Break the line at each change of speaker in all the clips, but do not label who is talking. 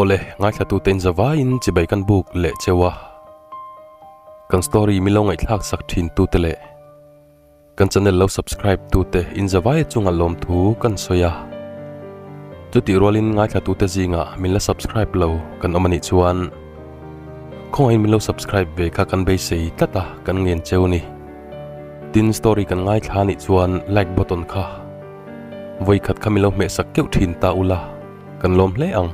Awle, ngaithlatute in zavaiin chibai kan buk leh cheu a. Kan story min lo ngaihthlak sak thin tute leh kan channel lo subscribe tute in zavai chunga lawmthu kan sawi a. Chutih rualin ngaithlatute zingah min la subscribe lo kan awm a nih chuan khawngaihin min lo subscribe ve kha kan beisei tlat a, kan ngen cheu ni. Tin story kan ngaithla a nih chuan like button kha vawikhat kha min lo hmehsak keuh thin ta ula kan lawm hle ang.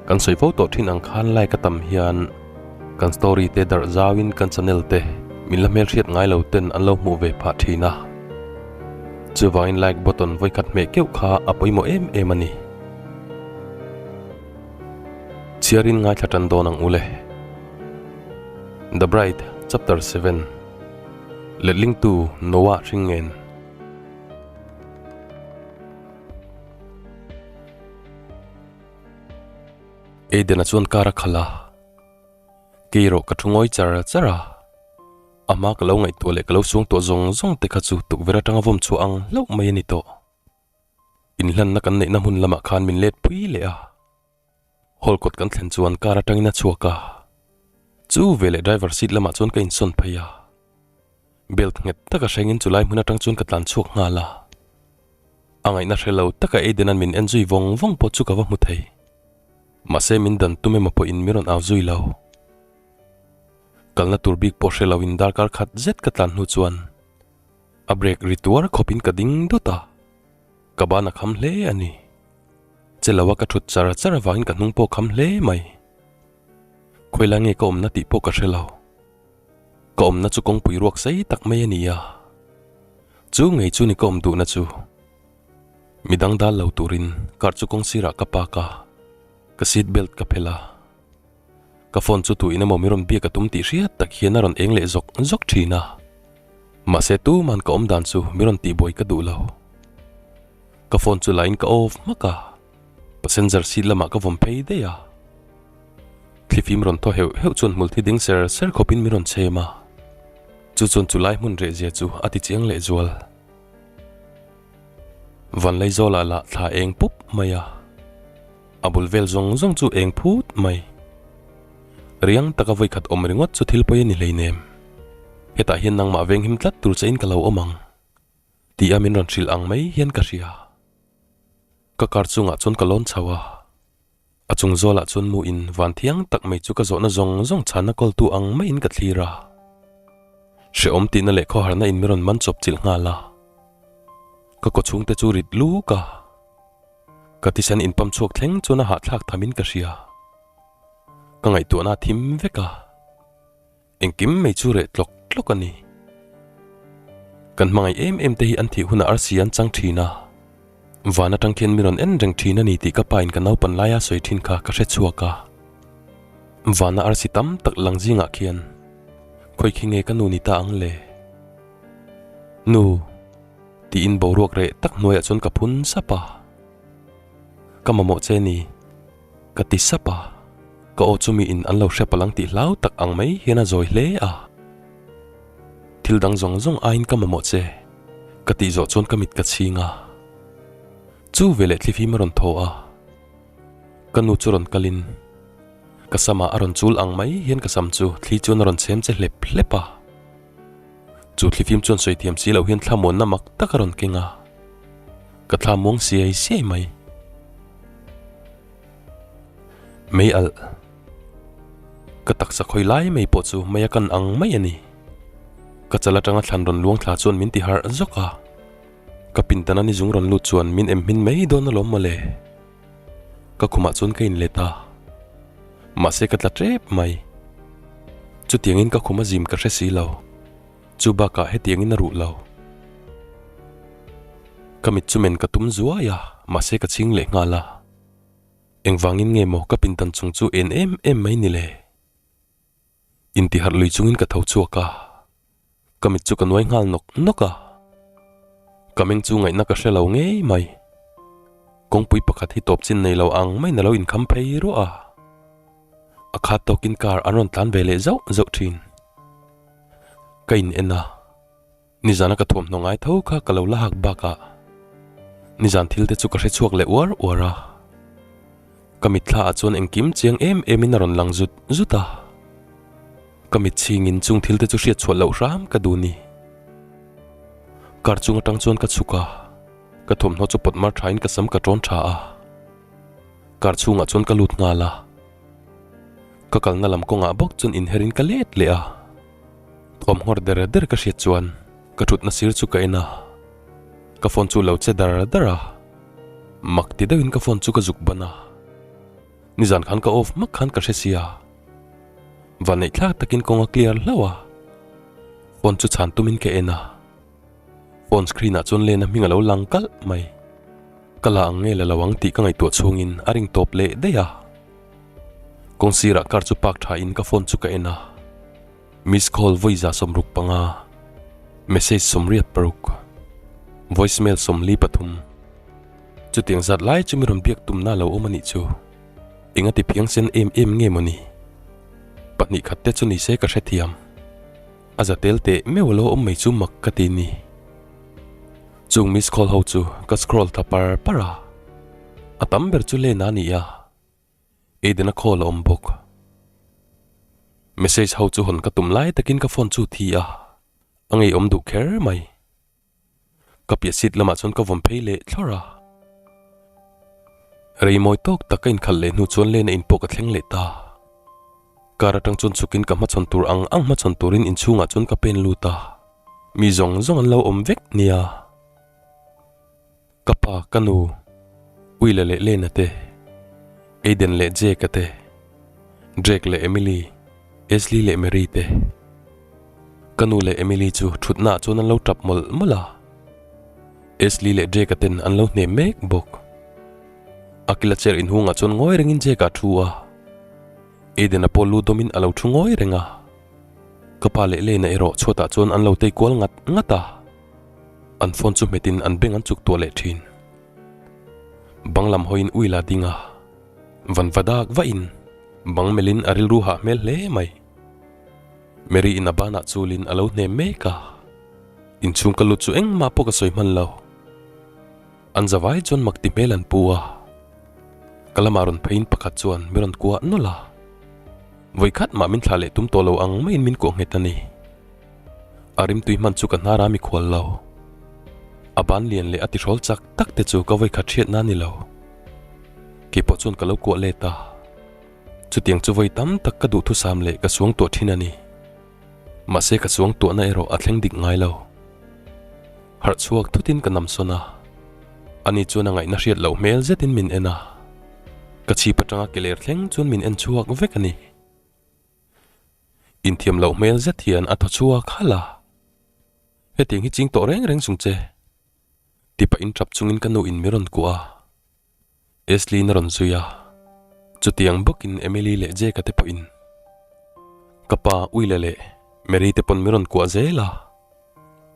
Kan sawi fo tawh thin ang khan like a tam hian kan story te darh zauin kan channel te min la hmelhriat ngai lo ten an lo hmuh ve phah thin a. Chuvangin like button vawikhat hmeh keuh kha a pawimawh em em a ni. Chhiarin ngaithla tan dawn ang ule. The Bride Chapter 7 Letlingtu Noah Hringen. Aiden-a chuan car a khalh a, kei erawh ka thu ngawi char char a, a hma ka lo ngaihtuah leh ka lo suang tawh zawng zawng te kha chu tukverh atanga vawm chhuah ang hlauh mai a ni tawh. Inhlanna kan neihna hmun lamah khan min let pui leh a. Hall kawt kan thlen chuan car atangin a chhuak a, chu veleh driver seat lamah chuan ka insawn phei a. Belt nghet taka hrengin chulai hmun atang chuan ka tlan chhuak nghal a. A ngaihna hre lo taka Aiden-a'n min en zui vawng vawng pawh chu ka va hmu thei. Mahse min dan tum emaw pawhin min rawn au zui lo. Kalna tur bik pawh hre loin darkar khat zet ka tlan hnu chuan a brake ri tuar khawpin ka ding dawt a. Ka ban a kham hle a ni. Che lo a ka thut char char avangin ka hnung pawh kham hle mai. Khawilai nge ka awmna tih pawh ka hre lo. Ka awmna chu kawngpui ruak sei tak mai a ni a. Chu ngei chu ni ka awm duhna chu. Midang dal lo turin car chu kawng sirah ka park a, ka seat belt ka phelh a. Ka phone chu tuin emaw min rawn biak a tum tih hriat tak hian a rawn eng leh zawk zawk thin a. Mahse tuman ka awm dan chu min rawn tihbuai ka duh lo. Ka phone chu la in ka off hmak a, passenger seat lamah ka vawm phei daih a. Thlifim rawn thaw heuh heuh chuan hmul thi ding ser ser khawpin min rawn chhem a, chu chuan chu lai hmun reh zia chu a ti chiang leh zual. Vanlei zawlah lah thla eng pup mai a, a bul vel zawng zawng chu eng phut mai. Riang taka vawikhat awm ringawt chu thil pawi a ni hleinem. Hetah hian nangmah venghim tlat tur che in ka lo awm ang. Tih a min rawn hrilh ang mai hian ka hria. Ka car chungah chuan ka lawn chho a, a chung zawlah chuan mu in van thiang tak mai chu ka zawhna zawng zawng chhanna kawltu ang maiin ka thlir a. Hrehawm tihna leh khawharna in min rawn man chawp chilh nghal a. Ka kaw chhungte chu rit luk a. Ka thisen inpam chhuak thleng chuan a hahthlak thamin ka hria. Ka ngaihtuahna a thim vek a. Engkim mai chu reh tlawk tlawk a ni. Kan hmangaih em em te hi an thih hunah arsi an chang thin a. Van atang khian mi rawn en reng thin a ni tih ka pa in ka naupan laia sawi thin kha ka hre chhuak a. Vana arsi tam tak lang zingah khian khawi khi nge ka nu ni ta ang le? Nu. Tiin boruak reh tak hnuaiah chuan ka phun sap a. Ka mamawh che ni. Ka ti sap a, ka aw chu miin an lo hre palh ang tih hlau tak ang mai hian a zawi hle a. Thil dang zawng zawng aiin ka mamawh che, ka tih zawh chuan ka mit ka chhing a. Chu veleh thlifim a rawn thaw a, ka nu chu rawn kalin ka samah a rawn chul ang mai hian ka sam chu thli chuan a rawn chhem che hlep hlep a. Chu thlifim chuan sawi thiam si loh hian thlamuanna mak tak a rawn keng a, ka thla muang siai siai mai. Mei alh. Ka taksa khawi lai mai pawh chu mei a kan ang mai a ni. Ka chal atanga thlan rawn luang thla chuan min ti harh zawk a. Ka pintana ni zung rawn lut chuan min em hmin mai dawn alawm mawle. Ka khumah chuan ka inlet a. Mahse ka tla tep mai. Chutiangin ka khum a zim ka hre si lo. Chu bakah hetiangin a ruh lo. Ka mit chu men ka tum zuai a, mahse ka chhing leh nghal a. Engvangin nge maw ka pindan chung chu en em em mai ni le? Intiharh lui chungin ka tho chhuak a, ka mit chu ka nuai nghal nawk nawk a. Ka meng chu ngaihna ka hre lo ngei mai. Kawngpui pakhat hi tawp chin nei lo ang maiin a lo inkham phei ruah a. A khat tawkin car an rawn tlan ve leh zauh zauh thin. Ka in en a, nizana ka thuamhnaw ngai tho kha ka lo la hak bakah nizan thil te chu ka hre chhuak leh uar uar a. Ka mitthla ah chuan engkim chiang em em in a rawn lang zut zut a. Ka mit chhingin chung thil te chu hriat chhuah loh hram ka duh ni. Car chung atang chuan ka chhuk a, ka thawmhnaw chu pawt mar tha in ka sam ka tawn tha a. Car chhungah chuan ka lut nghal a. Ka kalna lam kawngah bawk chuan inher in ka let leh a. Thawm nghawr der der ka hriat chuan ka thutna sir chu ka en a. Ka phone chu lo che dar dar a. Mak ti deuhin ka phone chu ka zuk ban a. Nizan khan ka off hmak khan ka hre sia. Vanneih thlak takin kawng a clear hlauh a. Phone chu chhan tumin ka en a. Phone screen ah chuan Lena hming a lo lang kalh mai. Ka la ang nge la lo ang tih ka ngaihtuah chhungin a ring tawp leh daih a. Kawng sirah car chu park tha in ka phone chu ka en a. Miss call vawi 65, message 86, voice mail 43. Chutiang zat lai chu mi rawn biak tumna lo awm a nih chu. Enga ti phiang sen em em nge maw ni? Pahnih khat te chu ni se ka hrethiam. A za tel teh meuh a lo awm mai chu mak ka ti ni. Chung miss call ho chu ka scroll thla par par a. A tam ber chu Lena a ni a. Aiden a call a awm bawk. Message ho chu hawn ka tum lai takin ka phone chu thi a. A ngeiawm duh kher mai. Ka piah seat lamah chuan ka vawm phei leh thlawrh a. Rei mawi tawk tak ka inkhalh leh hnu chuan lena in pawh ka thleng leh ta. Car atang chuan chhukin ka hmachhawn tur ang ang hmachhawn turin inchhungah chuan ka pen lut a. Mi zawng zawng an lo awm vek nia. Ka pa, ka nu, Willa leh Lena te, Aiden leh Jake-a te, Drake leh Emily, Ashley leh Mary te. Ka nu leh Emily chu thutnaah chuan an lo tap mawlh mawlh a. Ashley leh Drake-a ten an lo hnem mek bawk. Akila chair inhungah chuan ngawi rengin Jake-a a thu a. Aiden-a pawh lu dawmin a lo thu ngawi reng a. Ka pa leh Lena erawh chhuatah chuan an lo tei kual ngat ngat a. An phone chu hmetin an beng an chuk tuah leh thin. Bang lam hawiin ui la ding a, van va dak vahin bang melhin a rilru hah hmel hle mai. Mary in a banah chulin a lo hnem mek a, inchhung ka lut chu engmah pawh ka sawi hman lo. An zavai chuan mak ti hmel an pu a, ka lamah rawn pheiin pakhat chuan mi rawn kuah nawlh a, vawikhat mah min thlah leh tum tawh lo ang maiin min kuah nghet a ni. A rimtui hman chu ka hnar a mikhual lo. A ban lian leh a tihrawl chak tak te chu ka vawikhat hriatna a ni lo. Keipawh chuan ka lo kuah let a. Chutiang chu vawi tam tak ka duhthusam leh ka suangtuah thin a ni. Mahse ka suangtuahna erawh a thleng dik ngai lo. Harh chhuak thutin ka namsawn a. Ani chuan a ngaihna hriat loh hmel zetin min en a. Ka chhip atanga ke ler thleng chuan min en chhuak vek a ni. Inthiam loh hmel zet hian a thaw chhuak halh a, Hetiang hi ching tawh reng reng chung che. Ti pahin tap chungin ka nu in mi rawn kuah a, Ashley-in a rawn zui a, chutiang bawkin Emily leh Jake-a te pawhin ka pa Will-a leh Mary te pawn mi rawn kuah zel a,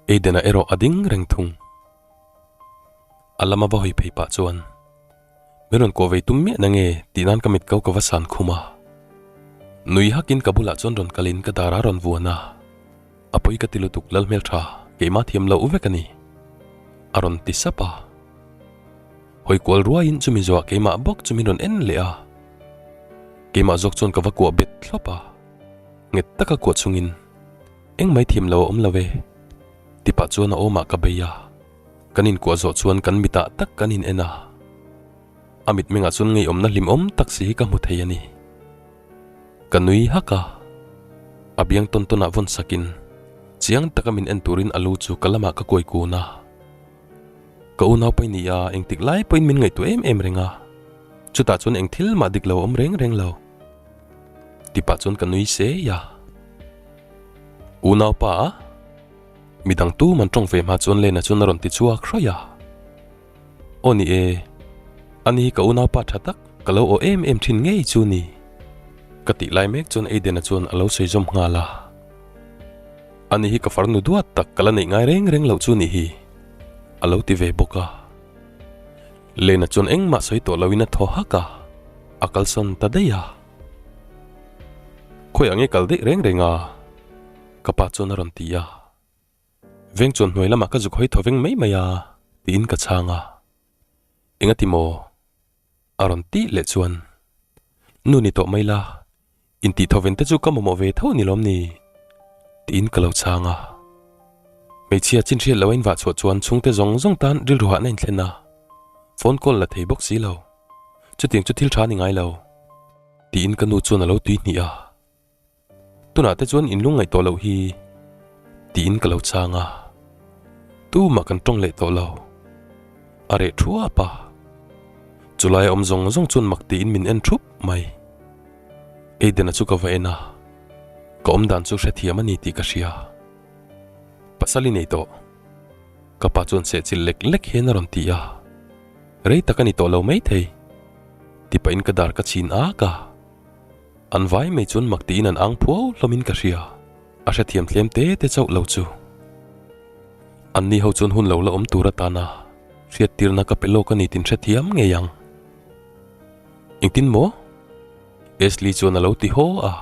Aiden-a erawh a ding reng thung. A lama va hawi phei pah chuan. Min rawn kuah vei tum miah na nge tih nan ka mit ko ka va san khum a. Nui hakin ka bulah chuan rawn kalin ka dar a rawn vuan a. A pawi ka ti lutuk lal hmel tha, keimah thiam loh vek a ni. A rawn ti sap a. Hawi kual ruaiin chumi zawhah keimah bawk chu min rawn en leh a. Keimah zawk chuan ka va kuah bet thlawp a. Nghet taka kuah chungin, Engmai thiam lo a awm lo e. Ti pah chuan a awmah ka bei a. Kan inkuah zawh chuan kan mitah tak kan in en a, a mitmengah chuan ngeiawmna hlimawm tak si hi ka hmu thei a ni. Ka nui hak a, a biang tawn tawnah vawn sakin chiang taka min en turin a lu chu ka lamah ka kuai kun a. Ka unau pawi ni a, engtik lai pawhin min ngaihtuah em em reng a, chutah chuan eng thil mah dik lo a awm reng reng lo. Tipah chuan ka nui sei a. Unaupa a? Midang tu man tawng ve hma chuan Lena chuan a rawn ti chhuak hrawih a. Aw ni e, ani hi ka unaupa tha tak, ka lo aw em em thin ngei chu ni. Ka tih lai mek chuan Aiden-a chuan a lo sawi zawm nghal a. Ani hi ka farnu duat tak ka la neih ngai reng reng loh chu ni hi, a lo ti ve bawk a. Lena chuan engmah sawi tawh loin a thaw hak a, a kalsawn ta daih a. Khawiah nge kal daih reng reng a? Ka pa chuan a rawn ti a, Veng chuan hnuai lamah ka zuk hawi thaw veng mai mai a, tiin ka chhang a. Engati maw? A rawn tih leh chuan. Nu ni tawh mai la, intih thawven te chu ka mamawh ve tho ni lawm ni? tiin ka lo chhang a. Hmeichhia chin hriat loh a invah chhuah chuan chhungte zawng zawng tan rilru hahna inthlen a, phone call la thei bawk si lo. Chutiang chu thil tha a ni ngai lo, tiin ka nu chuan a lo tui hnih a. Tunah te chuan in lungngaih tawh loh hi tiin ka lo chhang a, tumah kan tawng leh tawh lo. A reh thuap a, chulai a awm zawng zawng chuan mak tiin min en thup mai. Aiden-a chu ka va en a, ka awm dan chu hrethiam a ni tih ka hria. Pasal i nei tawh. Ka pa chuan sehchilh lek lek hian a rawn ti a, rei tak a ni tawh lo maithei. Tipahin ka dar ka chhin ak a. An vai mai chuan mak tiin an ang phuau hlawmin ka hria, a hrethiam tlem te te chauh lo chu. Anni ho chuan hun lo la awm tur atana hriattirna ka pe lawk a ni tin hrethiam ngei ang. Engtin maw? Ashley chuan a lo ti haw a,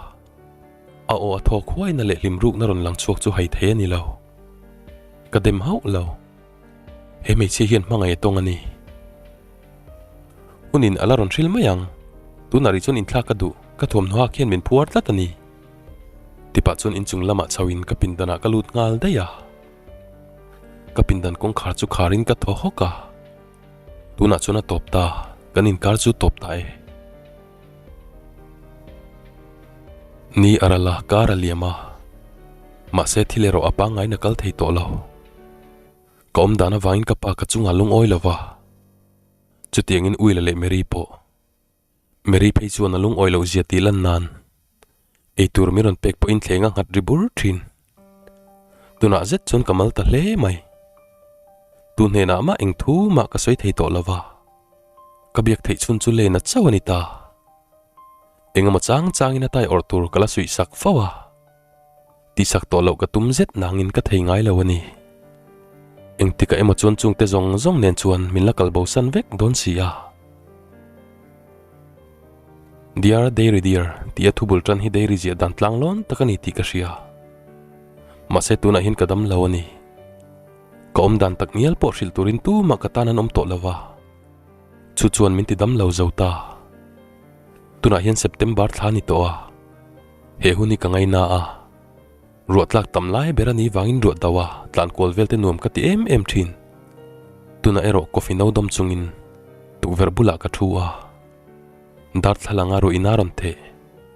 a aw a thawk huaina leh hlim rukna rawn lang chhuak chu hai thei a ni lo. Ka dem hauh lo. He hmeichhia hian hmangaih a tawng a ni. Hunin a la rawn hril mai ang. Tunah rih chuan inthlak ka duh, ka thuamhnaw hak hian min phuar tlat a ni. Tipah chuan inchung lamah chhoin ka pindanah ka lut nghal daih a. Ka pindan kawngkhar chu kharin ka thaw hawk a. Tunah chuan a tawp ta, kan inkar chu tawp ta e. Ni a ral a, kar a liam a. Mahse thil erawh a pangngain a kal thei tawh lo. Ka awm dan avangin ka pa ka chungah lungawi lo va, chutiangin Uila leh Mary pawh. Mary phei chuan a lungawi loh zia tih lan nan eitur min rawn pek pawhin thleng a nghat ri bur thin. Tunah zet chuan ka mal ta hle mai. Tu hnenah mah eng thu mah ka sawi thei tawh lo va, ka biak theih chhun chu Lena chauh a ni ta. Engemaw chang changin a tai awrh tur ka la suih sak fo a. Tihsak tawh loh ka tum zet nangin ka thei ngai lo a ni. Engtikah emaw chuan chungte zawng zawng nen chuan min la kal bosan vek dawn si a. Dear Dairy Dear tih a thubul tan hi dairy ziah dan tlang lawn tak a ni tih ka hria. Mahse tunah hian ka dam lo a ni. Ka awm dan tak ngial pawh hrilh turin tumah ka tan an awm tawh lo va. Chu chuan min ti dam lo zo ta. Tunah hian September thla a ni tawh a. He hun hi ka ngaina a, ruah tlak tam lai ber a ni vangin ruah do a tlan kual vel te nuam ka ti em em thin. Tunah erawh coffee no dawm chungin tukverh bulah ka thu a, darthlalang a ruah in a rawn theh,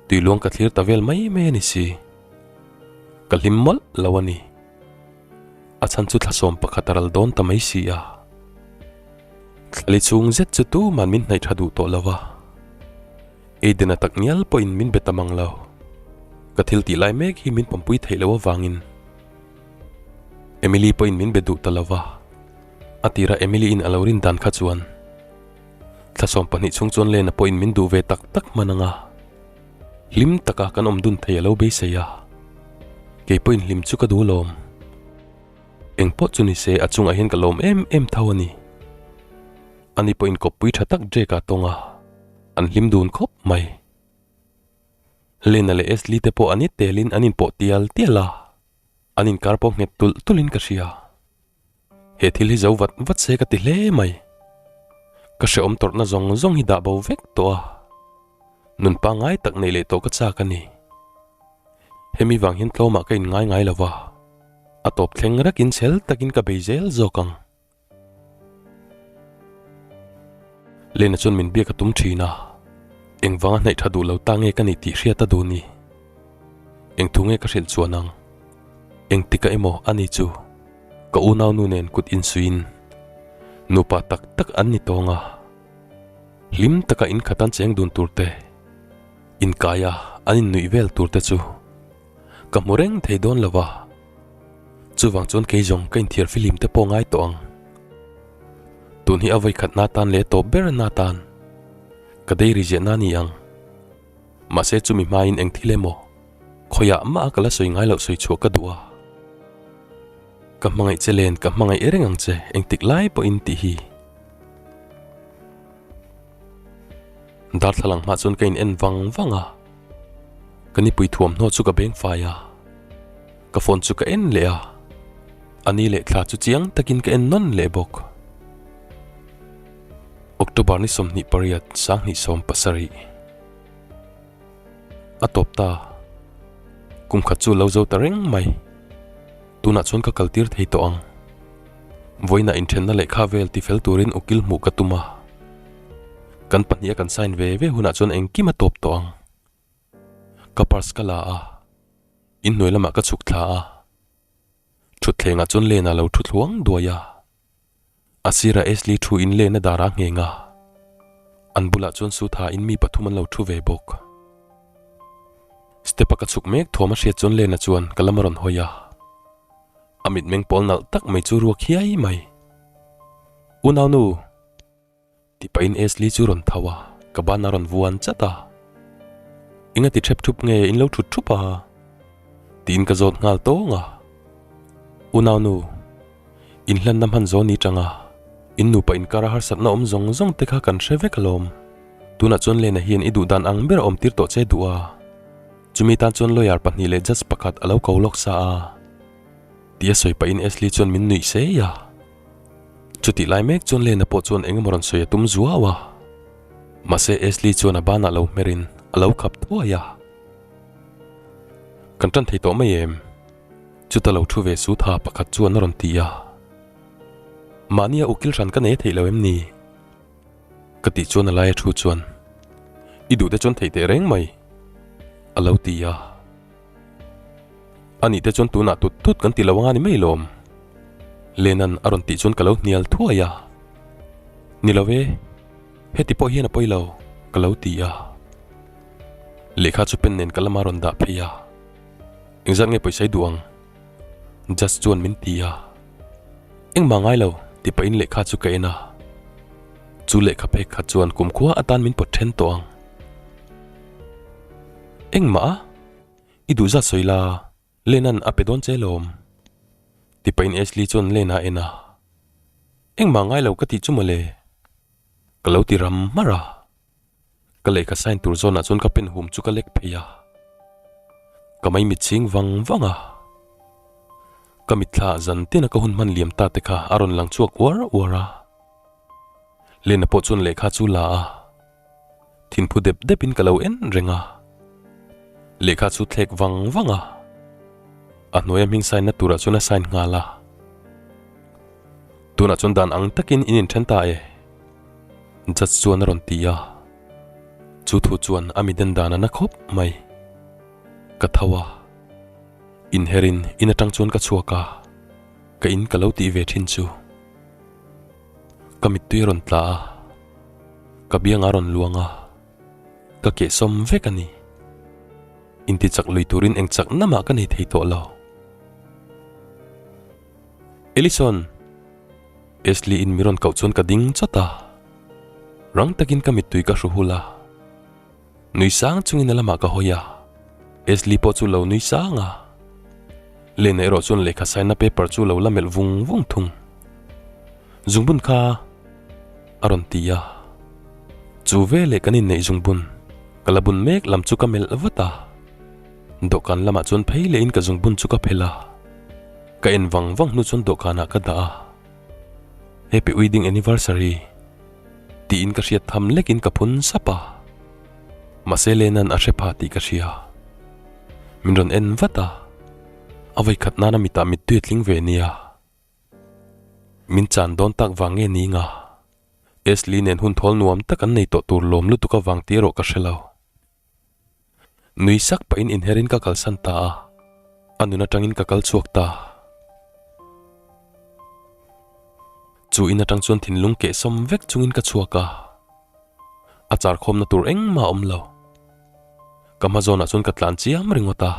tui luang ka thlir ta vel mai mai a ni si. Ka hlim mawlh lo a ni. A chhan chu thlasawm pakhat a ral dawn ta mai si a. Thlali chhung zet chu tuman min hnaih tha duh tawh lo a. Aiden-a tak ngial pawhin min be ta mang lo. Ka thil tih lai mek hi min pawmpui theih loh avangin Emily pawhin min be duh ta lo va. A tirah Emily-in a lo rin dan kha chuan thla 12 chhung chuan Lena pawhin min duh ve tak tak hman ang a. Hlim taka kan awm dun thei a lo beisei a. Kei pawhin hlim chu ka duh lawm. Eng pawh chu ni se a chungah hian ka lawm em em tho a ni. Ani pawhin kawppui tha tak Drake-a tawng a. An hlim dun khawp mai. Lena leh Ashley te pawh an i telin an inpawh tial tial a, an inkar pawh nghet tulh tulhin ka hria. He thil hi zo vat vat se ka ti hle mai. Ka hrehawm tawrhna zawng zawng hi dah bo vek tawh a, nun pangngai tak neih leh tawh ka chak a ni. Hemi vang hian tlawmah ka inngai ngai lo va, a tawp thleng rekin chhel takin ka bei zel zawk ang. Lena chuan min biak a tum thin a, engvanga hnaih tha duh lo ta nge ka nih tih hriat a duh ni. Eng thu nge ka hrilh chuan ang? Engtikah emaw a ni chu ka unau nu nen kut insuiin nupa tak tak an ni tawng a, hlim taka inkhat an cheng dun tur te, inkaia an innuih vel tur te chu ka hmu reng thei dawn lo va. Chuvang chuan kei zawng ka inthiar filim te pawh ngai tawh ang. Tun hi a vawi khat na tan leh tawp ber na tan ka dairy ziah na ni ang. Mahse chumi hmain eng thil emaw khawiah mah a ka la sawi ngai loh sawi chhuah ka duh a. Ka hmangaih che len ka hmangaih reng ang che engtik lai pawhin tih hi. Darthlalang hmah chuan ka in en vang vang a, ka nipui thuamhnaw chu ka beng fai a, ka phone chu ka en leh a, a ni leh thla chu chiang takin ka en nawn leh bawk. October ni 28 27. A tawp ta. Kum khat chu lo zo ta reng mai. Tunah chuan ka kaltir thei tawh ang. Vawiinah inthenna lehkha vel tifel turin ukil hmuh ka tum a. Kan pahniha kan sign ve ve hunah chuan engkim a tawp tawh ang. Ka purse ka la a, inhnuai lamah ka chhuk thla a. Thutthlengah chuan Lena lo thu thluang duai a. A sirah Ashley thu in Lena dar a ngheng a. An bulah chuan Sutha in mi pathum an lo thu ve bawk. Step a ka chhuk mek thuam a hriat chuan Lena chuan ka lam a rawn hawi a. A mitmeng pawl nalh tak mai chu ruak hiai mai. Unaunu! Ti pahin Ashley chu rawn tho a, ka ban a rawn vuan chat a. Enga ti ṭhep ṭhup nge in lo ṭhut ṭhup a? Tiin ka zawt nghal tawng a. Unaunu, inhlanna hman zawn ni ṭang a, in nupa inkar a harsatna awm zawng zawng te kha kan hre vek alawm. Tunah chuan Lena hian i duh dan ang ber a awm tir tawh che duh a. Chumi tan chuan lawyer pahnih leh judge pakhat a lo ko lawk sa a. Ti a sawi pahin Ashley chuan min nuih sei a. Chutih lai mek chuan Lena pawh chuan engemaw rawn sawi a tum zuau a. Mahse Ashley chuan a banah lo hmerin a lo khap thuai a. Kan tan thei tawh mai em? Chuta lo thu ve su tha pakhat chuan a rawn ti a. Mahnia ukil hran ka nei theih lo em ni? Ka tih chuan a laia thu chuan, I duh te chuan theih teh reng mai, a lo ti a. Anih te chuan tunah tut tut kan ti lo anga ni mai lawm. Lenan a rawn tih chuan ka lo hnial thuai a. Ni lo e, heti pawh hian a pawi lo, ka lo ti a. Lehkha chu pen nen ka lama rawn dah phei a. Engzat nge pawisa i duh ang? Judge chuan min ti a. Engmah ngai lo, ti pahin lehkha chu ka en a. Chu lehkha phek kha chuan kumkhua atan min pawt then tawh ang. Engmah a? I duh zat sawi la, Lena'n a pe dawn che lawm. Ti pahin Ashley chuan Lena a en a. Engmah ngai lo ka tih chu mawle. Ka lo ti ram hmar a. Ka lehkha sign tur zawnah chuan ka pen hum chu ka lek phei a. Ka mai mit chhing vang vang a. Ka mitthla ah zan tin a ka hun hman liam ta te kha a rawn lang chhuak uar uar a. Lena pawh chuan lehkha chu la a. Thinphu dep dep in ka lo en reng a. Lehkha chu thlek vang vang a. A hnuaia hming sign na turah chuan a sign nghal a. Tunah chuan dan ang takin in inthen ta e. Judge chuan a rawn ti a. Chu thu chuan a mi den dan a na khawp mai. Ka tho a. Inherin in atang chuan ka chhuak a. Ka in ka lo tih ve thin chu. Ka mittui a rawn tla a. Ka biang a rawn luang a. Ka kehsawm vek a ni. Intichak lui turin eng chak namah ka nei thei tawh lo. Ellison! Ashley in mi rawn koh chuan ka ding chawt a. Rang takin ka mittui ka hru hul a. Nui sang chungin a lamah ka hawi a. Ashley pawh chu lo nui sang a. Lena erawh chuan lehkha sign na paper chu lo la melh vung vung thung. Zungbun kha a rawn ti a. Chu veleh kan inneih zungbun ka la bun mek lam chu ka melh vat a. Dawhkan lamah chuan phei lehin ka zungbun chu ka phelh a. Ka en vang vang hnu chuan dawhkanah ka dah a. Happy wedding anniversary tiin ka hriat tham lekin ka phun sap a. Mahse Lena'n a hre pha tih ka hria. Min rawn en vat a. A vawikhat nana mitah mittui a tling ve nia. Min chan dawn tak vang nge ni nga? Ashley nen hun thawl nuam tak an nei tawh tur lawm lutuk avang tih erawh ka hre lo. Nui sak pahin inherin ka kalsan ta a, a nun atangin ka kal chhuak ta. Chu in atang chuan thinlung kehsawm vek chungin ka chhuak a, a char khawmna tur engmah a awm lo. Ka hma zawnah chuan ka tlan chiam ringawt a.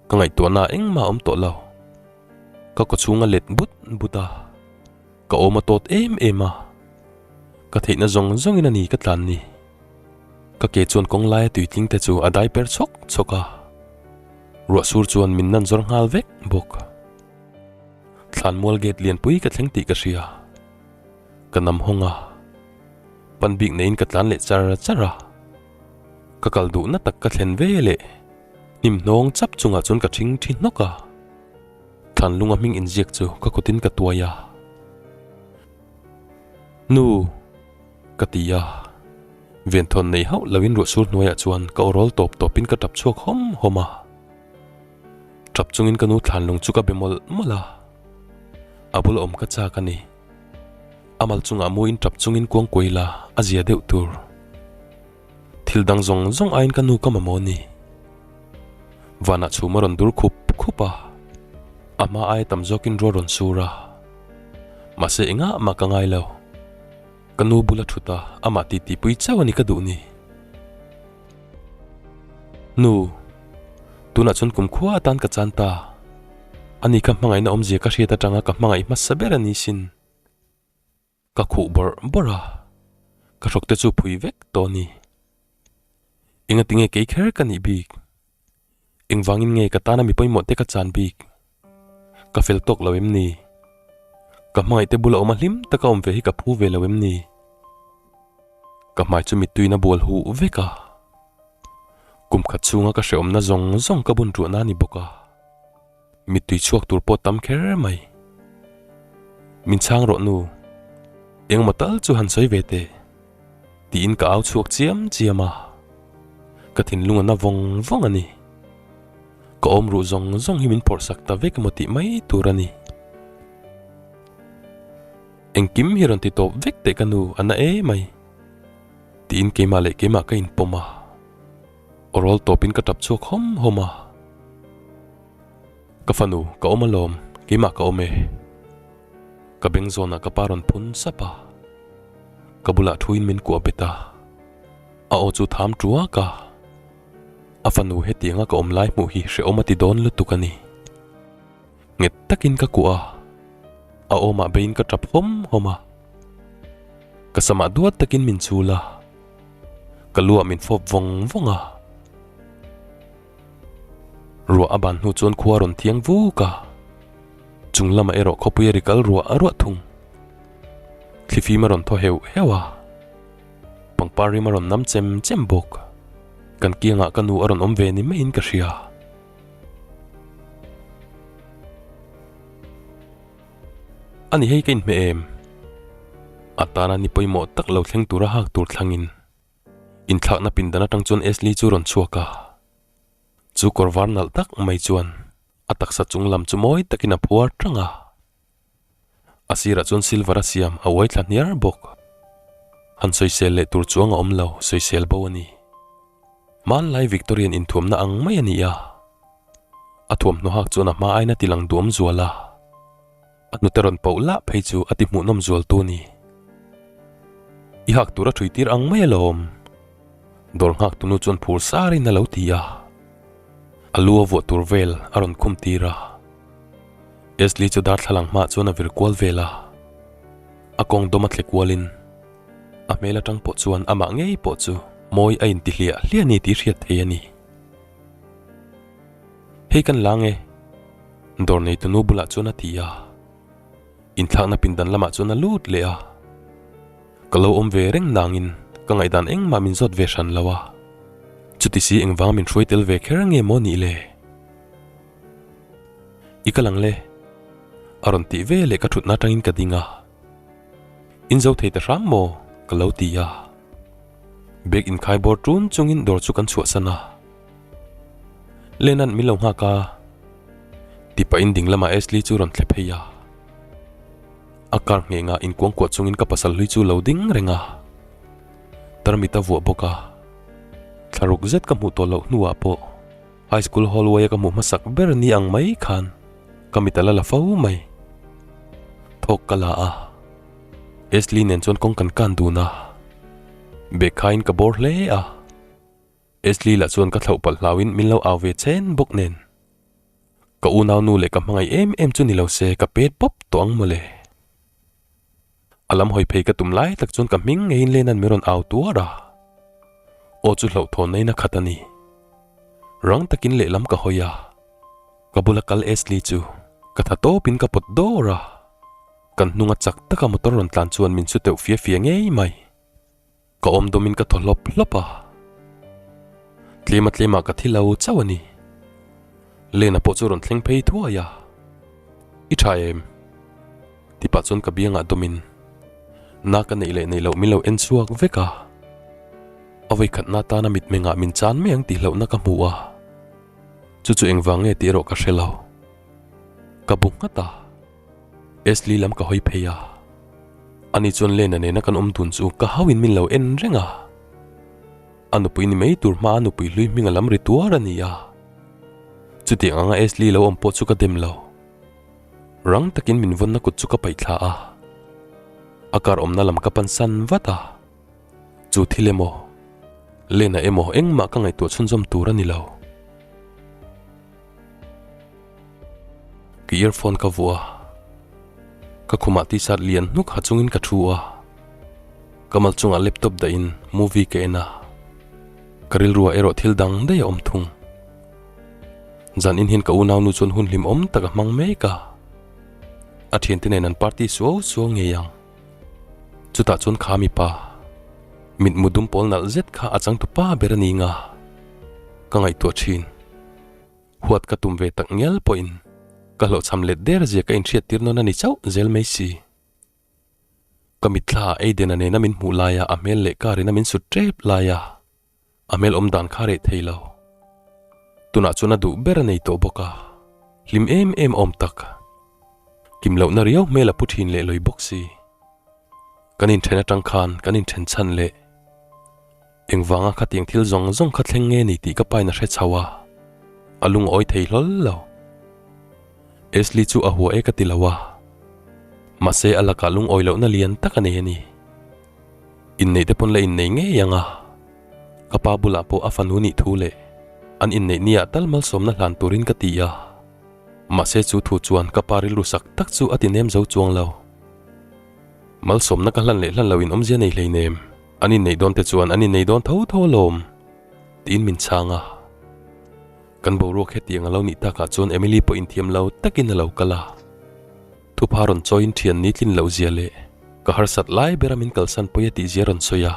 Ka ngaihtuahna engmah a awm tawh lo. Ka kawchhung a let but but a, ka awm a tawt em em a. Ka theihna zawng zawngin a ni ka tlan ni. Ka ke chuan kawng laia tuitling te chu a dai per chhawk chhawk a. Ruah sur chuan min nan zawr nghal vek bawk. Thlanmual gate lianpui ka thleng tih ka hria. Ka nam hawng a, pan bik neiin ka tlan leh char char a. Ka kal duhna tak ka thlen ve leh. Hnim hnawng chap chungah chuan ka thing thi hnawk a, thlanlunga hming inziak chu ka kutin ka tuai a. Nu! Ka ti a. Venthawn nei hauh loin ruah sur hnuaiah chuan ka aw rawl tawp tawpin ka tap chhuak hawm hawm a. Tap chungin ka nu thlanlung chu ka be mawlh mawlh a. A bula awm ka chak a ni. A mal chungah muin tap chungin kuang kuai la a zia deuh tur. Thil dang zawng zawng aiin ka nu ka mamawh a ni. Vanah chhum a rawn dur khup khup a, a hma aia tam zawkin rual rawn sur a. Mahse engah mah ka ngai lo. Ka nu bula thut a, amah titipui chauh a ni ka duh ni. Nu, tunah chuan kumkhua atan ka chan ta. Ani kha hmangaihna awmzia ka hriat atanga ka hmangaih hmasa ber a ni sin. Ka khuh bawrh bawrh a, ka hrawk te chu phui vek tawh a ni. Engati nge kei kher ka nih bik? Engvangin nge ka tana mi pawimawh te ka chan bik? Ka fel tawk lo em ni? Ka hmangaih te bula awm a hlim taka awm ve hi ka phu ve lo em ni? Ka hmai chu mittuiin a bual huh vek a. Kum khat chhunga ka hrehawmna zawng zawng ka bun ruahna a ni bawk a. Mittui chhuak tur pawh tam kher mai. Min chhang rawh nu, engmaw tal chu han sawi ve teh, tiin ka au chhuak chiam chiam a. Ka thinlung a na vawng vawng a ni. Ka awm ruh zawng zawng hi min phawrh sak ta vek emaw tih mai tur a ni. Engkim hi rawn ti tawp vek teh ka nu, a na e mai, tiin keimah leh keimah ka inpawm a. Aw rawl tawpin ka tap chhuak hawm hawm a. Ka fanu, ka awm alawm, keimah ka awm e. Ka beng zawnah ka pa rawn phun sap a. Ka bulah thuin min kuah bet a. A aw chu tham tuak a. A fanu hetianga ka awm lai hmuh hi hrehawm a ti dawn lutuk a ni. Nghet takin ka kuah a, a awmah beiin ka tap hawm hawm a. Ka samah duat takin min chul a, ka luah min fawp vawng vawng a. Ruah a ban hnu chuan khua rawn thiang vuk a, chung lamah erawh khawpui a ri kal ruah ruah thung. Thlifim a rawn thaw heuh heuh a, pangpar rim a rawn nam chem chem bawk. Kan kiangah ka nu a rawn awm ve ni maiin ka hria. A ni hei ka inhmeh em? A tana ni pawimawh tak lo thleng tura hak tur thlangin inthlakna pindan atang chuan Ashley chu rawn chhuak a. Chu kawr var nalh tak mai chuan a taksa chung lam chu mawi takin a phuar tang a. A sirah chuan silver a siam a uai thla hniar bawk. Han sawisel leh tur chuang a awm lo, sawisel bo a ni. Hmanlai Victorian inthuamna ang mai a ni a. A thuamhnaw hak chuan a hma aina ti lang duam zual a. A hnute rawn poh lah phei chu a ti hmuhnawm zual tu a ni. I hak tur a ṭhui tir ang mai alawm. Dawr nghak tunu chuan phur sarin a lo ti a. A lu a vuah tur vel a rawn khum tir a. Ashley chu darthlalang hmaah chuan a vir kual vel a. A kawng dawm a thle kualin a hmel atang pawh chuan amah ngei pawh chu mawi a inti hliah hliah a ni tih hriat thei a ni. Hei kan la nge? Dawr neitu nu bulah chuan a ti a. Inthlakna pindan lamah chuan a lut leh a. Ka lo awm ve reng nangin ka ngaihdan engmah min zawt ve hran lo a. Chuti si engvang min hruai tel ve kher nge maw nih le? I kal ang le? A rawn tih ve leh ka thutna atangin ka ding a. In zo thei ta hram maw? Ka lo ti a. Bag inkhai bawr tun chungin dawr chu kan chhuahsan a. Lena'n min lo nghak a. Tipahin ding lamah Ashley chu rawn thle phei a. A car nghengah inkuangkuah chungin ka pasal hlui chu lo ding reng a. Tarmit a vuah bawk a. Thlaruk zet ka hmuh tawh loh hnuah pawh High school hallway a ka hmuh hmasak ber ni ang mai khan ka mit a la la fo mai. Thawk ka la a. Ashley nen chuan kawng kan kan dun a. Bag khain ka bawr hle a. Ashley lah chuan ka thlauh palh hlauin min lo au ve chen bawk nen. Ka unau nu leh ka hmangaih em em chu ni lo se ka pet pawp tawh ang mawle. A lam hawi phei ka tum lai tak chuan ka hming ngeiin Lena'n min rawn au tuar a. Aw chu hlauhthawn naiin a khat a ni. Rang takin lehlam ka hawi a. Ka bula kal Ashley chu ka tha tawpin ka pawt dawr a. Kan hnunga chak taka motor rawn tlan chuan min su teuh fia fia ngei mai. Ka awm dawmin ka thaw hlawp hlawp a. Tlema tlemah ka thi lo chauh a ni. Lena pawh chu rawn thleng phei thuai a. I tha em? Ti pah chuan ka biangah dawmin na ka neih leh neih loh min lo en chhuak vek a. A vawikhatna atana mitmengah min chan mai ang tih hlauhna ka hmu a, chu chu engvang nge tih erawh ka hre lo. Ka bu nghat a, Ashley lam ka hawi phei a, ani chuan Lena nena kan awm dun chu ka hauin min lo en reng a. A nupui ni mai tur hmaa nupui hlui hming a lam ri tuar a ni a, chutiang anga Ashley lo awm pawh chu ka dem lo. Rang takin min vawnna kut chu ka paih thla a, a kar awmna lam ka pan san vat a. Chu thil emaw, Lena emaw engmah ka ngaihtuah chhunzawm tur a ni lo. Ka earphone ka vuah a, ka khumah t-shirt lian hnuk ha chungin ka thu a, ka mal chungah laptop dahin movie ka en a, ka rilruah erawh thil dang daih a awm thung. Zan in hian ka unaunu chuan hun hlimawm tak a hmang mek a, a thiante nen an party suau suau ngei ang. Chutah chuan kha mipa, mitmu dum pawl nalh zet kha a changtu pa ber a ni nga, ka ngaihtuah thin. Huat ka tum ve tak ngial pawhin ka hlawhchham let der zia ka inhriat tir nawn a ni chauh zel mai si. Ka mitthla ah Aiden-a nena min hmuh laia a hmel leh car in a min sut tep laia a hmel awm dan kha reh thei lo. Tunah chuan a duh ber a nei tawh bawk a, hlim em em awm tak. Kim lohna riau hmel a pu thin leh lawi bawk si. Kan inthen atang khan kan inthen chhan leh. Engvanga khatiang thil zawng zawng kha thleng nge ni tih ka pain a hre chho a, a lungawi thei hlawl lo. Ashley chu a hua e ka ti lo a, mahse a lakah lungawi lohna lian tak a nei a ni. Inneih te pawn la innei ngei ang a, ka pa bulah pawh a fanu nih thu leh an inneih ni ah tal malsawmna hlan turin ka ti a, mahse chu thu chuan ka pa rilru sak tak chu a ti nem zo chuang lo. Malsawmna ka hlan leh hlan lo in awmzia nei hleinem. An inneih dawn te chuan an innei dawn tho tho alawm, tiin min chhang a. Kan boruak hetiang a lo nih takah chuan Emily pawh inthiam lo takin a lo kal a. Thupha rawn chawiin thian ni tlin loh zia leh ka harsat lai bera min kalsan pawi a tih zia rawn sawi a.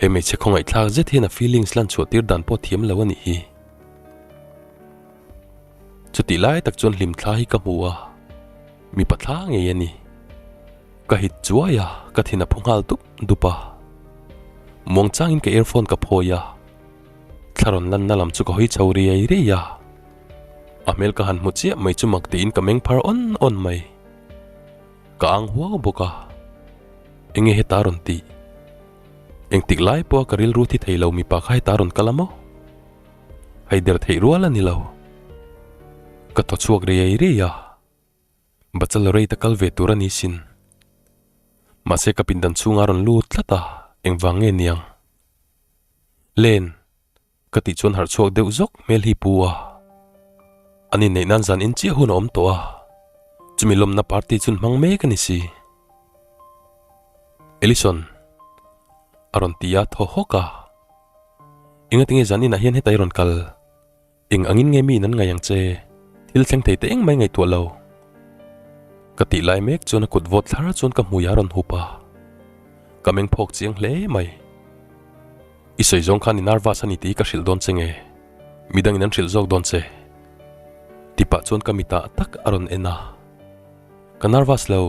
He hmeichhe khawngaihthlak zet hian a feelings lan chhuah tir dan pawh thiam lo a nih hi. Chutih lai tak chuan hlimthla hi ka hmu a, mipa thla ngei a ni. Ka hit chuai a, ka thin a phu nghal dup dup a. Muang changin ka earphone ka phawi a, thla rawn lanna lam chu ka hawi chho riai riai a. A hmel ka han hmu chiah mai chu mak tiin ka meng phar awn awn mai. Ka ang huau bawk a, enge heta rawn tih? Engtik lai pawha ka rilru thi thei lo mipa kha heta rawn kal a maw? Hei der theih rual a ni lo. Ka thaw chhuak riai riai a, Bachelorette a kal ve tur a ni sin. Mahse ka pindan chhunga rawn lut tlat a, engvang nge niang? Len, ka tih chuan harh chhuak deuh zawk hmel hi pu a. An inneih nan zan in chiah hun a awm tawh a, chumi lawmna party chun hmang mek a ni si. Ellison, a rawn ti a thaw hawk a. Engatinge zan inah hian heta i rawn kal? Eng angin nge miin an ngaih ang che? Thil thleng thei te engmah i ngaihtuah lo. Ka tih lai mek chuan a kut vawt thlar chuan ka hmui a rawn hup a. Ka meng phawk chiang hle mai. I sawi zawng khan i nervous a ni tih hi ka hrilh dawn che nge? Midangin an hrilh zawk dawn che? Tipah chuan ka mitah tak a rawn en a. Ka nervous lo,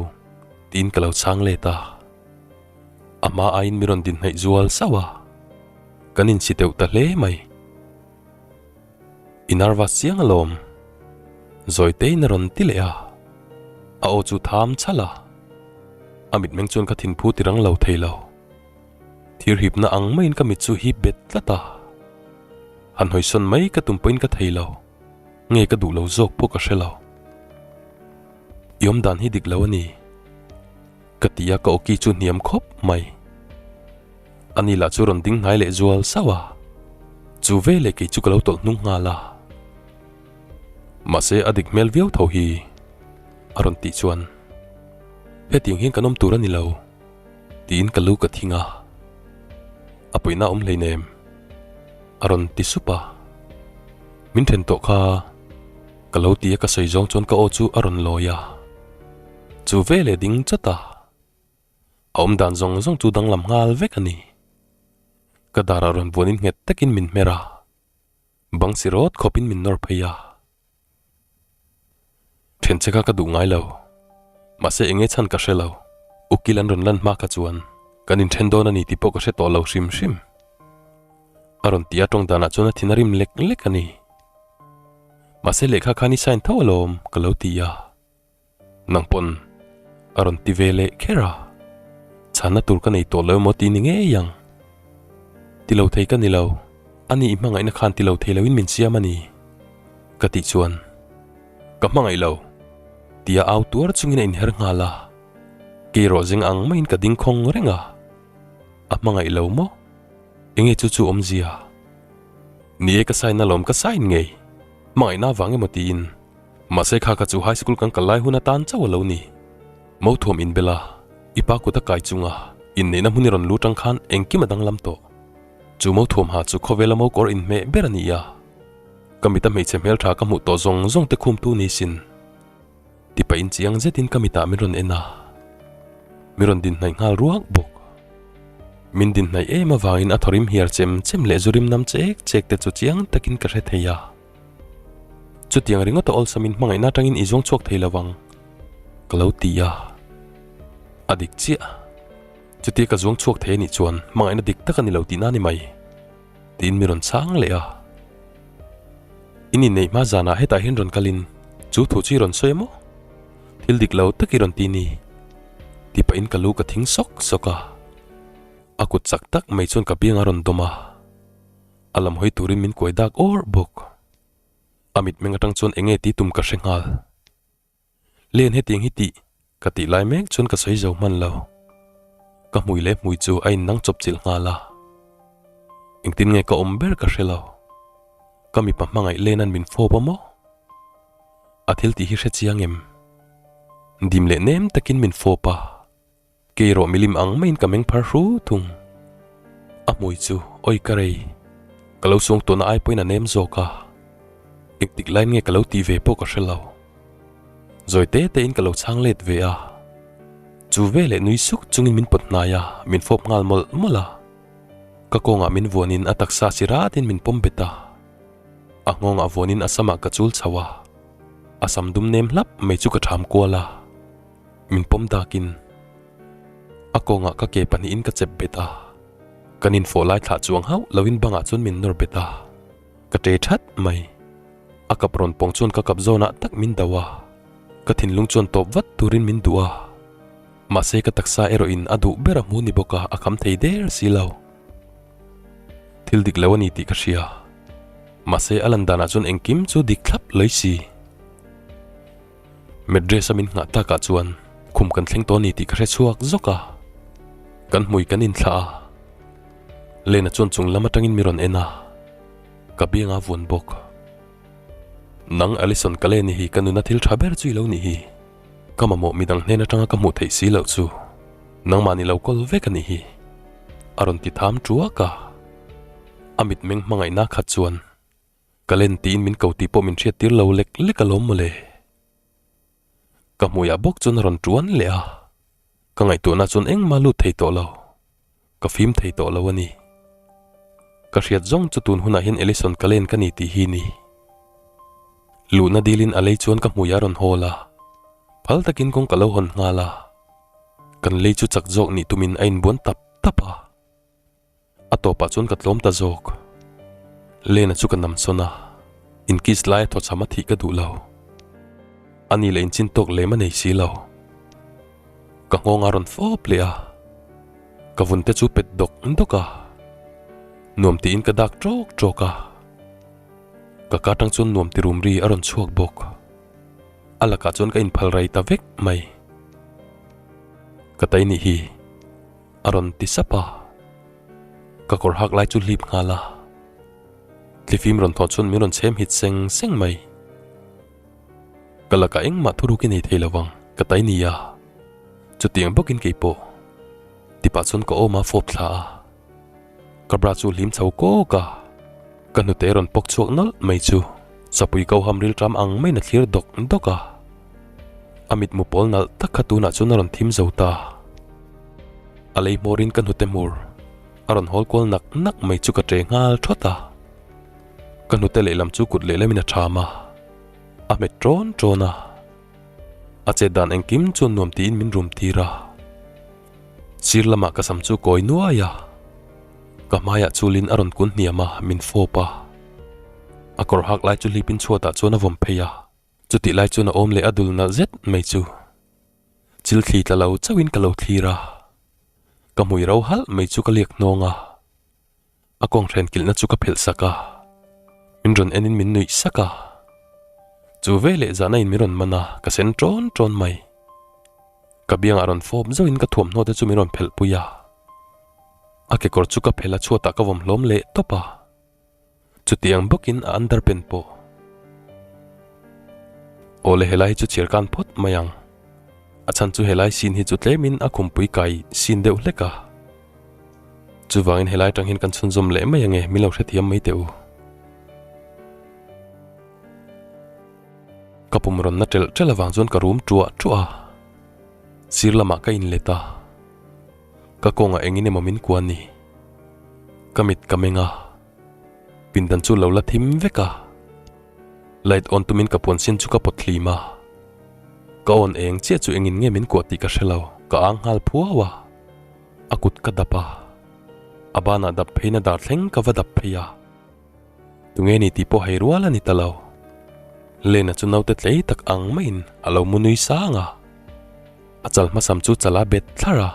tiin ka lo chhang let a. A hma aiin mi rawn din hnaih zual sauh a, kan insi deuh ta hle mai. I nervous chiang alawm, Zawitein a rawn ti leh a, a aw chu tham chhalh a, a mitmeng chuan ka thinphu ti rang lo thei lo. Thir hipna ang maiin ka mit chu hip bet tlat a, han hawisawn mai ka tum pawhin ka thei lo, nge ka duh lo zawk pawh ka hre lo. I awmdan hi dik lo a ni. Ka ti a, ka awki chu hniam khawp mai. Ani lah chu rawn ding hnai leh zual sauh a, chu veleh kei chu ka lo tawlh hnung nghal a. Mahse a dik hmel viau tho hi a rawn tih chuan hetiang hian kan awm tur a ni lo tiin ka lu ka thing a, a puihna awm hleinem a rawn ti sup a. Min then tawh kha ka lo ti a ka sawi zawng chuan ka aw chu a rawn lawi a. Chu veleh ding chawt a, a awm dan zawng zawng chu danglam nghal vek a ni. Ka darah rawn vuanin nghet takin min hmer a, bang si rawt khawpin min nawr phei a. Thian che kha ka duh ngai lo, mahse enge chhan ka hre lo, ukil an rawn lan hma kha chuan kan inthen dawn a ni tih pawh ka hre tawh lo hrim hrim. A rawn ti a tawng danah chuan a thin a rim lek lek a ni. Mahse lehkha khan i sign tho alawm ka lo ti a. Nang pawn a rawn ti ve leh kher a. Chhanna tur ka nei tawh lo emaw ti ni ngei ang. Ti lo thei ka ni lo, ani i hmangaihna khan ti lo thei loin min siam a ni ka tih chuan ka hmangaih lo tia au tuar chungin a inher nghal a. Kei rawh zeng ang maiin ka ding khawng reng a. A hmangaih lo maw? Enge chu chu awmzia? Ni e ka sign alawm ka sign ngei. Hmangaihna avang emaw tiin. Mahse kha kha chu high school kan kal lai hun atan chauh a lo ni. Mothuam inbela i pa kut a kai chunga inneihna hmun i rawn lu tang khan engkim a danglam tawh. Chu mothuam ha chu khawvela mokawr inhmeh ber a ni a. Ka mita hmeichhe hmeltha ka hmuh tawh zawng zawng te khumtu ni sin. Tipa in chiang zetin ka mitah min rawn en a, min rawn din hnaih nghal ruak bawk. Min din hnaih em avangin a thawrim hiar chem chem leh zu rim nam chek chek te chu chiang takin ka hre thei a. Chutiang ringawt a awlsamin hmangaihna atangin i zuang chhuak thei lo vang, ka lo ti a. A dik chiah. Chutia ka zuang chhuak thei a nih chuan hmangaihna dik tak a ni lo tihna a ni mai. Tiin mi rawn chhang leh a. In inneih hma zanah hetah hian rawn kalin chu thu chu i rawn sawi a maw? Thil dik lo tak i rawn ti ni? Ti pahin ka lu ka thing sawk sawk a. A kut chak tak mai chuan ka biang a rawn dawm a. A lam hawi turin min kuai dak awr bawk. A mitmeng atang chuan enge tih tum ka hre nghal. Len hetiang hi tih ka tih lai mek chuan ka sawi zo hman lo. Ka hmui leh hmui chu a innang chawp chilh nghal a. Engtin nge ka awm ber ka hre lo. Ka mipa hmangaih len an min fawp a maw? A thil tih hi hre chiang em? Dim leh nem takin min fawp a. Kei erawh milim ang maiin ka meng phar hru thung. A hmui chu awi ka rei. Ka lo suang tawhna ai pawhin a nem zawk a. Engtik lain nge ka lo tih ve pawh ka hre lo. Zawi te tein ka lo chhang let ve a. Chu veleh nui suk chungin min pawt hnai a, min fawp nghal mawlh mawlh a. Ka kawngah min vuanin a taksa si ratin min pawm bet a. A nghawngah vuanin a samah ka chul chho a. A sam dum nem hlap mai chu ka ṭham kual a. Min pawm dakin a kawngah ka ke pahnihin ka chep bet a, kan infawh lai thlah chuang hauh loin bangah chuan min nawr bet a, ka ṭe that mai. A kap rawn pawng chuan ka kap zawnah tak min do a, ka thinlung chuan tawp vat turin min duh a, mahse ka taksa erawhin a duh ber a hmu ni bawk a, a kham thei der si lo. Thil dik lo a ni tih ka hria, mahse a lan danah chuan engkim chu dik thlap lawi si. Matress a min nghah takah chuan khum kan thleng tawh a ni tih ka hre chhuak zawk a, kan hmui kan inthlah a, Lena chuan chung lam atangin mi rawn en a, ka bianga vuan bawk. Nang Allison ka len hi ka nuna thil tha ber chu i lo nih hi, ka mamawh midang hnen atanga ka hmuh theih si loh chu nangmah ni lo kawl vek a nih hi, a rawn ti tham tuak a, a mitmeng hmangaihna khat chuan Ka len tiin min ko tih pawh min hriat tir lo lek lek alawm mawle. Ka hmuiah bawk chuan a rawn tuan leh a, ka ngaihtuahna chuan engmah lut thei tawh lo, ka fim thei tawh lo a ni. Ka hriat zawng chu tun hunah hian Ellison ka len ka ni tih hi ni. Luhna dilin a lei chuan ka hmuiah a rawn hawl a, phal takin kawng ka lo hawn nghal a, kan lei chu chak zawk nih tumin a inbuan tap tap a. A tawpah chuan ka tlawm ta zawk. Lena chu ka nam sawn a, inkiss laia thawchham a thih ka duh lo. Ani leh inchin tawk lem a nei si lo. Ka nghawng a rawn fawp leh a, ka vun te chu pet dawk dawk a, nuam tiin ka dak ṭawk ṭawk a. Ka ka tang chuan nuam ti rum ri a rawn chhuak bawk. A lakah chuan ka inphal rai ta vek mai. Ka tai nih hi. A rawn ti sap a, ka kawr hak lai chu hlip nghal a, thlifim rawn thawh chuan min rawn chhem hit seng seng mai. Ka lakah engmah thuruk i nei thei lo vang, ka tai nia, chutiang bawkin kei pawh tipah chuan ka awm a fawp thla a, ka bra chu hlim chho kawk a, ka hnute rawn pawk chhuak nawlh mai chu chapui ko ham rilṭam ang maiin a thlir dawk dawk a. A mitmu pawl nalh tak kha tunah chuan a rawn thim zo ta. A lei hmawrin ka hnute hmur a rawn hawl kual nak nak mai chu ka ṭe nghal ṭhawt a. Ka hnute lehlam chu kut lehlamin a ṭham a, a hmet ṭawn ṭawn a. A chet dan engkim chuan nuam tiin min rum tir a. Sir lamah ka sam chu kawi nuai a. Ka hmaiah chulin a rawn kun hniam a, min fawp a. A kawr hak lai chu hlipin chhuatah chuan a vawm phei a. Chutih lai chuan a awm leh a dul nalh zet mai chu. Chil thli tla lo chauhin ka lo thlir a. Ka hmui ro halh mai chu ka liak hnawng a. A kawng hren kilhna chu ka phelh sak a. Min rawn enin min nuih sak a. Chu veleh zahna in min rawn man a, ka sen ṭawn ṭawn mai. Ka biangah rawn fawp zauhin ka thuamhnaw te chu min rawn phelh pui a. A kekawr chu ka phelh a chhuatah ka vawm hlawm leh tawp a. Chutiang bawkin a underpant pawh. Awle helai hi chu chhiar kan phawt mai ang. A chhan chu helai sin hi chu tlemin a khumpui kai sin deuh hlek a. Chuvangin helai atang hian kan chhunzawm leh mai ange min lo hrethiam mai teh u. Ka pum rawn na ṭelh ṭelh avang chuan ka rum ṭuah ṭuah a. Sir lamah ka inlet a. Ka kawngah engin emaw min kuah ni. Ka mit ka meng a, pindan chu lo la thim vek a. Light on tumin ka puan sin chu ka pawt hlim a. Ka on eng chiah chu engin nge min kuah tih ka hre lo, ka ang nghal phuau a. A kut ka dap a, a banah dap pheina dar thleng ka va dap phei a. Tunge ni tih pawh hei rual a ni ta lo. Lena chu naute tlei tak ang maiin a lo mu nui sang a. A chal hmasam chu chal a bet thlar a.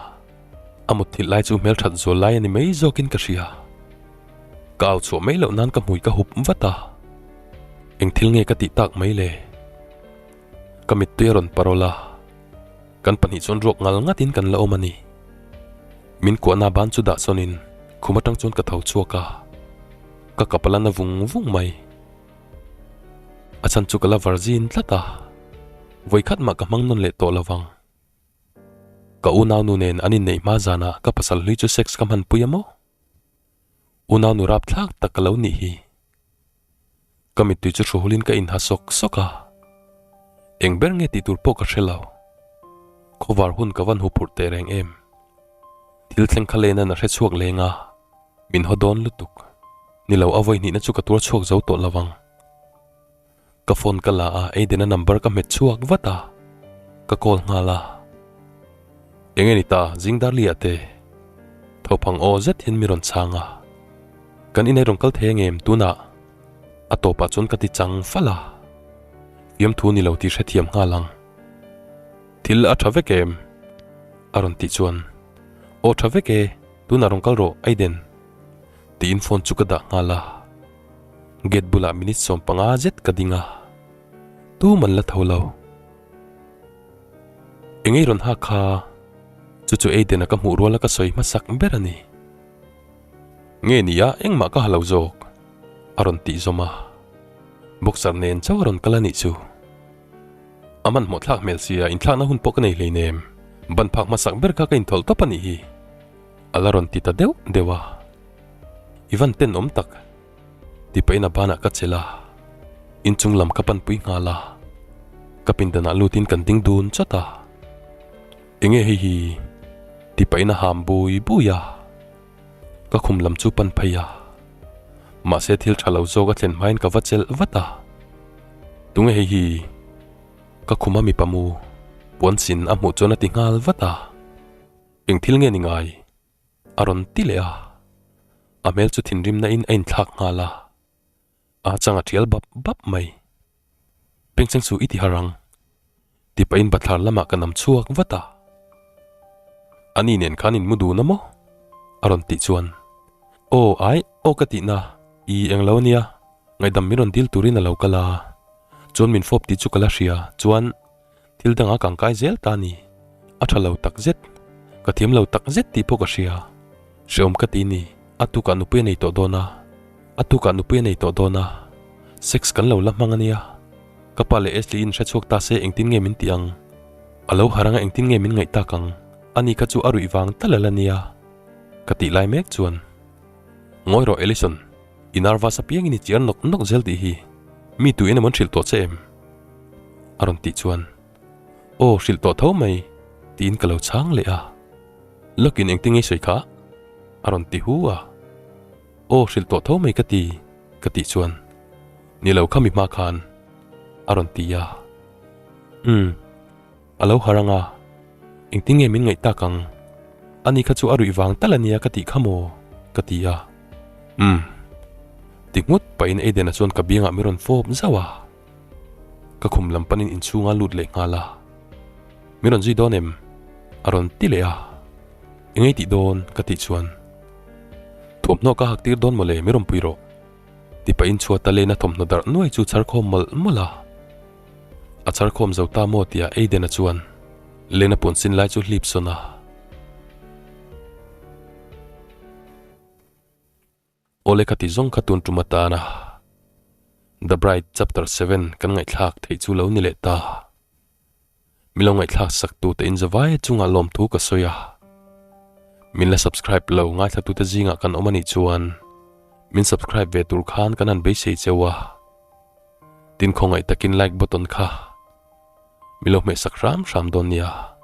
A mutthilh lai chu hmelthat zual lai a ni mai zawkin ka hria. Ka au chhuah mai loh nan ka hmui ka hup vat a. Eng thil nge ka tih tak mai le? Ka mittui a rawn parawl a. Kan pahnih chuan ruak ngal ngatin kan la awm a ni. Min kuahna ban chu dah sawnin khum atang chuan ka tho chhuak a, ka kap a la na vung vung mai. A chhan chu ka la varzin tlat a, vawikhat mah ka hmang nawn leh tawh lo vang. Ka unaunu nen an inneih hma zanah ka pasal hlui chu sex ka hmanpui a maw? Unaunu rapthlak tak ka lo nih hi. Ka mittui chu hruhulin ka inha sawk sawk a. Eng ber nge tih tur pawh ka hre lo. Khawvar hun ka van huphurh teh reng em. Thil thleng kha len an a hre chhuak leng a, min haw dawn lutuk. Ni lo a vawi hnihna chu ka tuar chhuak zo tawh lo ang. Ka phone ka la a, Aiden-a number ka hmet chhuak vat a, ka call nghal a. Eng nge ni ta, zing dar li ah te. Thophang aw zet hian mi rawn chhang a. Kan inei rawn kal thei angem tunah? A tawpah chuan ka ti chang fal a. Fiamthu ni lo tih hrethiam nghal ang. Thil a tha vek em? A rawn tih chuan, Aw tha vek e, tunah rawn kal rawh Aiden. Tiin phone chu ka dah nghal a. Gate bulah minute 15 zet ka ding a, tum an la tho lo. Engei rawn hak kha, chu chu Aiden-a ka hmuh ruala ka sawi hmasak ber a ni. Nge nia engmah ka ha lo zawk, a rawn tih zawm a. Boxer nen chauh a rawn kal a nih chu. A hmanhmawh thlak hmel sia inthlakna hun pawh ka nei hleinem, ban phak hmasak ber kha ka inthawlh tawp a nih hi. A la rawn ti ta deuh deuh a. I van tenawm tak. Ti pahin a banah ka chelh a, inchung lam ka panpui nghal a, ka pindanah lutin kan ding dun chawt a. Enge hei hi? Ti pahin a ham bui bui a, ka khum lam chu pan phei a. Mahse thil tha lo zawk a thlen hmain ka va chelh vat a. Tunge hei hi? Ka khum a mipa mu puan sin a hmuh chuan a ti nghal vat a. Eng thil nge ni ngai? A rawn ti leh a, a hmel chu thinrimna in a inthlak nghal a, a chang a thial bap bap mai. Bengcheng chu i ti har ang, ti pahin bathlar lamah ka nam chhuak vat a. Ani nen khan in mu dun a maw? A rawn tih chuan, Aw ai, aw ka tihna, i englo ania, ngaihdam min rawn dil turin a lo kal a, chuan min fawp tih chu ka la hria, chuan Thil dangah ka angkai zel ta a ni. A tha lo tak zet. Ka thiam lo tak zet tih pawh ka hria. Hreawm ka ti ni. A tukah nupui a nei tawh dawn a. A tukah nupui a nei tawh dawn a. Sex kan lo la hmang a nia. Ka pa leh Ashley in hre chhuak ta se engtin nge min tih ang? A lo har anga engtin nge min ngaih tak ang? Ani kha chu a ruih vang tal ala nia. Ka tih lai mek chuan. Ngawi rawh Allison. I nervous apiangin i chiar nawk nawk zel tih hi mi tu in emaw an hrilh tawh che em? A rawn tih chuan, Aw, hrilh tawh tho mai, tiin ka lo chhang leh a. Lawkin engtin nge i sawi kha? A rawn ti hu a. Aw, hrilh tawh tho mai ka ti, ka tih chuan, Ni lo kha mi hma khan, a rawn ti a. Umm, a lo har ang a, engtin nge min ngaih tak ang? Ani kha chu a ruih vang tal a nia ka tih kha maw? Ka ti a. Umm. Ti nghut pahin Aiden-a chuan ka biangah min rawn fawp zauh a. Ka khum lam panin inchhunga lut leh nghal a. Min rawn zui dawn em? A rawn ti leh a. Engei tih dawn? Ka tih chuan. Thuamhnaw ka hak tir dawn mawle min rawn pui rawh. Ti pahin chhuata lena thawmhnaw darh nuai chu chhar khawm mawlh mawlh a. A chhar khawm zo ta maw tia Aiden-a chuan lena puan sin lai chu hlip sawn a. Awle ka ti zawng kha tun tum atana The Bride Chapter 7 kan ngaihthlak theih chu lo ni leh ta. Mi lo ngaihthlak sak tu te in zavai chungah lawmthu ka sawi a. Min la subscribe lo ngaithla tute zingah kan awm anih chuan min subscribe ve tur khan kan han beisei cheu a. Tin khawngaih takin like button kha mi lo hmehsak hram hram dawn nia.